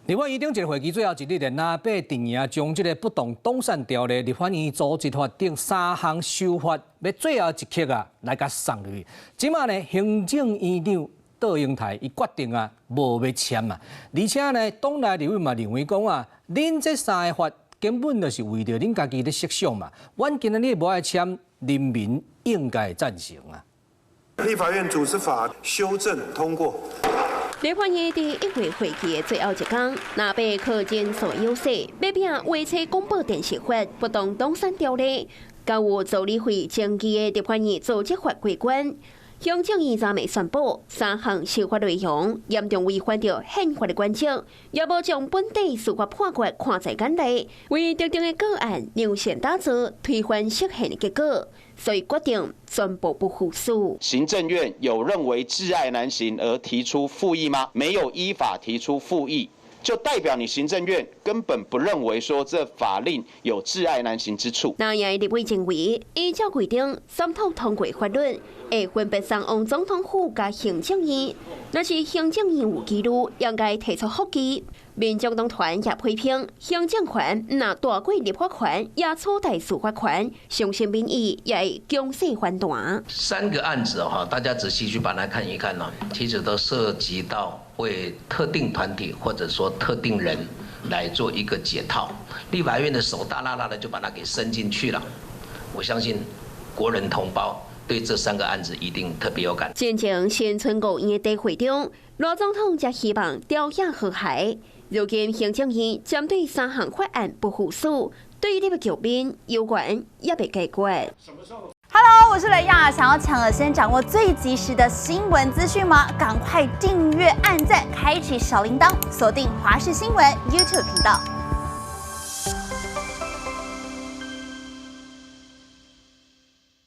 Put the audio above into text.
立法院頂一个會期最後一日咧，藍白陣營將這个不動動產條例、立法院組織法等三項修法，欲最後一刻啊來共送入去。這馬呢，行政院長卓榮泰伊決定啊，無欲簽啊，而且呢，黨內立委嘛認為講啊，恁這三个法根本就是為著恁家己咧設想嘛，阮今仔日無愛簽，人民應該贊成啊。立法院組織法修正通過。立法院佇1月會期的最後一工，藍白靠人數優勢，欲拚維持廣播電視法、不動動產條例，佮有助理費爭議的立法院組織法過關。行政院昨暝宣布，三項修法內容嚴重違反著憲法的原則，也無將本地司法判決看在眼內，為特定的個案量身打造推翻釋憲的結果，所以決定全部不副署。行政院有認為窒礙難行而提出覆議嗎？沒有依法提出覆議，就代表你行政院根本不認為說這法令有窒礙難行之處。藍營立委認為，依照規定，三讀通過法律，會分別送往總統府佮行政院。若是行政院有疑慮，應該提出覆議。民眾黨團也批評行政權毋但大過立法權，也取代司法權，相信民意也會強勢反彈。三個案子哈，大家仔細去把它看一看呢，其實都涉及到為特定團體或者說特定人來做一個解套，立法院的手大剌剌的就把它給伸進去了。我相信國人同胞對這三個案子一定特別有感。進前新春五院的會中，賴總統則希望朝野和諧。如今行政院針對三項法案不副署，對立的局面猶原猶未解決。 Hello，我是雷亞，想要搶先掌握最及時的新聞資訊嗎？趕快訂閱、按讚、開啟小鈴鐺，鎖定華視新聞 YouTube 頻道。